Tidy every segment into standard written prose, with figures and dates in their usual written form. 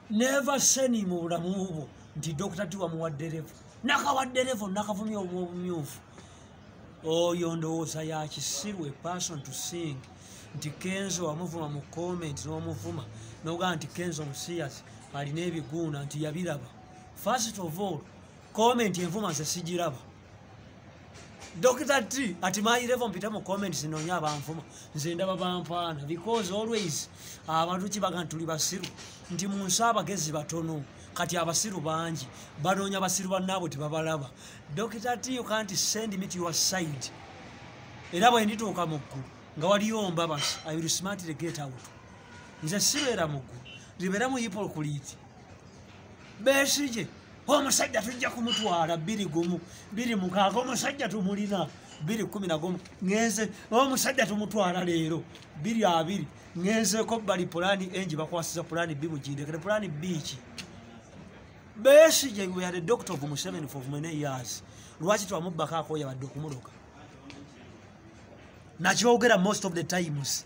Never send mu bulamu bwo nti Dr. T wamuwadde level. Nakawadde level, nakavumya obumyufu. Oyo ndowooza ya kisiru, a person to sing nti Kenzo wamuvuma mu comment, n'omuvuma n'ogamba nti Kenzo musiyazi alina ebiguuna, nti yabiraba. First of all, comment envuma nze sigiraba. Dr. T ati my level, mpita mu comment zinoonya abanvuma, nze ndaba bampaana, because always abantu kibaga nti tuli basiru, nti mu nsi abagezi batono, kati abasiru bangi, banoonya basiru bannaabwe tebabalaba. Dr. T, you can't send me to your side. Era bwe ndituuka mu ggulu nga waliyo mbabasi, I will smartly get out. Nze sibeera mu ggulu, libeera mu hypocrite. Besigye omusajja tujja kumutwala 2-1, 2-6, omusajja tumulina 2-11, ngenze omusajja tumutwala leero 2-2, ngenzeko bali plan engi bakwasiza plan B, mugindekere plan B ki? Besigye, we are the doctor of Museveni for many years. Lwaki twamubbako akooya badde okumuloga? Nakyogera most of the times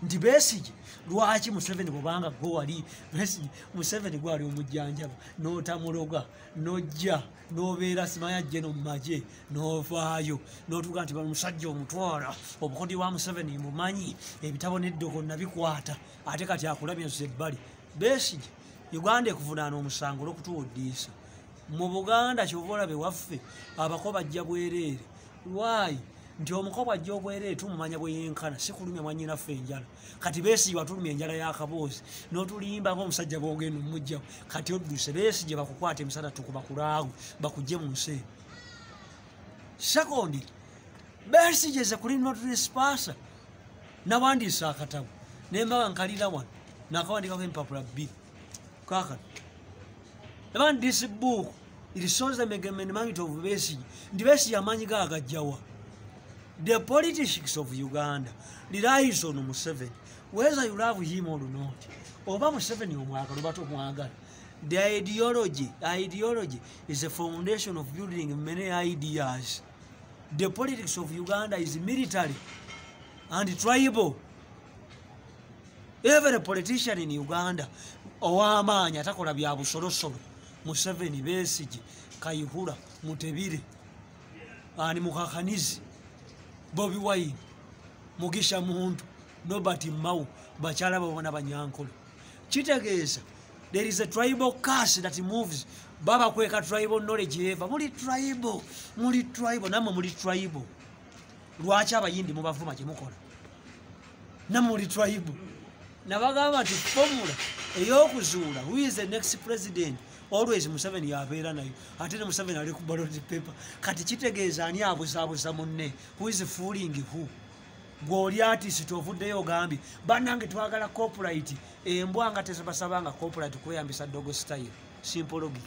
nti Besigye, lwaki Museveni, bwobanga gwe wali Besigye, Museveni gwali omujjanjaba n'otamuloga, n'ojja n'obeera simanya jeno mu magye, n'ovaayo n'otuuka nti bano musajja omutwala obukodi wa Museveni mumanyi, ebitabo n'eddogo nabikwata, ate kati akulabye nze ebbali. Besigye, Uganda ekuvunaana omusango olw'okutuwuddiisa mu Buganda. Kyova olaba ewaffe abako bajja bwereere. Why? Nti omuko bwajja obwereere tumumanya bwe yenkana, si kulumya mwannyinaffe enjala. Kati Besigye watulumya enjala y'akaboozi n'otulimba ng'omusajja bw'ogenda omugjawo, kati odduse. Besigye bakukwata emisana tukuba kulaagu bakugye mu nsi eno. Second, Besigye ze criminal trespasser. Nawandiise akatabo nembaga nkalira wano, nakawandikako empapula 2 kakano. Eba this book, it shows the megamani of Besigye, nti Besigye amaanyi ge agajjawa? The politics of Uganda relies on Museveni, whether you love him or not. Oba Museveni omwagala oba tomwagala, the ideology is a foundation of building many ideas. The politics of Uganda is military and tribal. Every politician in Uganda ow'amaanyi atakola bya busolosolo, Museveni, Besigye, Kayihura, Mutebile, ani Muhakanizi, Bobi Wine, Mugisha Muntu, Norbert Mao, bakyala babona Banyankole. Kitegeeza there is a tribal curse that moves. Baba kweka tribal knowledge eva muli tribal, muli tribal, namwe muli tribal. Lwaki Abayindi mubavuma kyemukola? Namwe muli tribal. Nabagamba nti formula ey'okuzuula who is the next president, always Museveni yabeera nayo, ate ne Museveni ali ku ballot paper. Kati kitegeeza ani abuzaabuza munne? Who is fooling who? Gw'oli artist ovuddeyo ogambye bannange twagala copyright, embwa nga tezibasabanga copyright kweyambisa dog style. Simple logic.